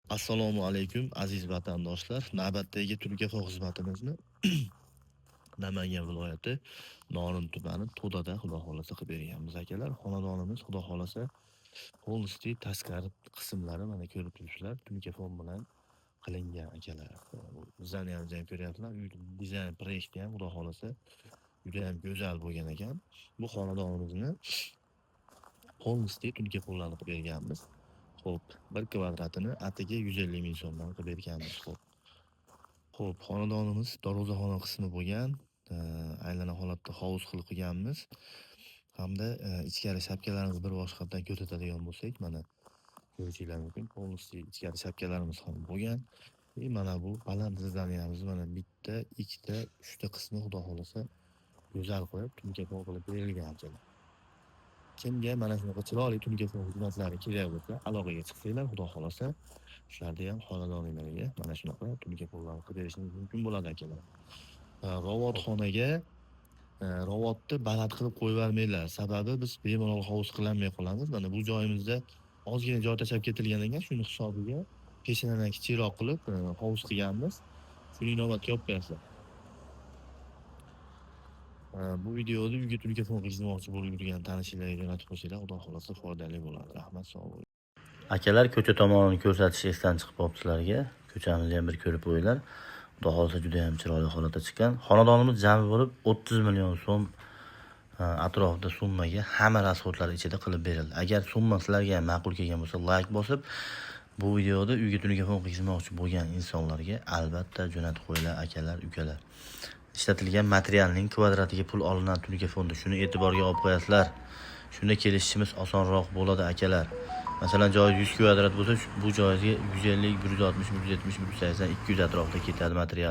Assalomu alaykum, aziz vatandoshlar. Navbatdagi Turkafon xizmatimizni Namangan viloyati Norin tumani To'dada, xudo xohlasa, qilib berganmiz, akalar. Xonadonimiz, xudo xohlasa, полностью tashqari qismlari, mana, ko'rib turibsizlar, tunkafon bilan qilingan, akalar. Bizlarni ham ko'ryapsizlar. Uy dizayn proyekti ham, xudo xohlasa, judayam go'zal bo'lgan ekan. Bu xonadonimizni полностью tunkafonlarni qilib berganmiz. Xo'p, bir kvadratini atigi 150 ming so'mdan qilib berganmiz. Xo'p. Xo'p, xonadonimiz darvozaxona qismi bo'lgan. Aylana holatda hovuz qilib qilganmiz. Hamda ichkari shapkalarimiz bir boshqatdan ko'rsatadigan bo'lsak, mana, ko'rishinglar mumkin. Полностью ichkari shapkalarimiz ham bo'lgan. И mana bu baland здания miz, mana, bitta, ikkita, uchta qismi, xudo xohlasa, go'zal qilib tunkafon qilib berilgan, akalar. Kimga mana shunaqa chiroyli tunkafon xizmatlari kerak bo'lsa, aloqaga chiqsanglar, xudo xohlasa, sizlarni ham xonadoninglarga mana shunaqa tunkafonlarni qilib berishimiz mumkin bo'ladi, akalar. Rovotxonaga rovotni baland qilib qo'yib yubormanglar. Sababi biz bemalol hovuz qilolmay qolamiz. Mana bu joyimizda ozgina joy tashlab ketilgan ekan, shuni hisobiga peshonadan kichikroq qilib hovuz qilganmiz. Shuni inobatga olib qo'yasizlar. Bu videoni uyga tunkafon qilmoqchi bo'lib yurgan tanishinglarga jo'natib qo'ysanglar, xudo xohlasa, foydali bo'ladi. Rahmat, sog' bo'ling. Akalar, ko'cha tomonini ko'rsatish esdan chiqib qolibdi sizlarga. Ko'chamizni ham bir ko'rib qo'yinglar. Xudo xohlasa, juda ham chiroyli holatda chiqqan. Xonadonimiz jami bo'lib 30 million so'm atrofida summaga hamma расход lar ichida qilib berildi. Agar summa sizlarga ham ma'qul kelgan bo'lsa, layk bosib, bu videoda uyga tunkafon qilmoqchi bo'lgan insonlarga albatta jo'natib qo'yinglar, akalar, ukalar. Ishlatilgan materialning kvadratiga pul olinadi tunkafonda. Shuni e'tiborga olib qo'yasizlar. Shunda kelishishimiz osonroq bo'ladi, akalar. Masalan, joyi 100 kvadrat bo'lsa, bu joyingizga 150, 160, 170, 180, 200 atrofida ketadi material.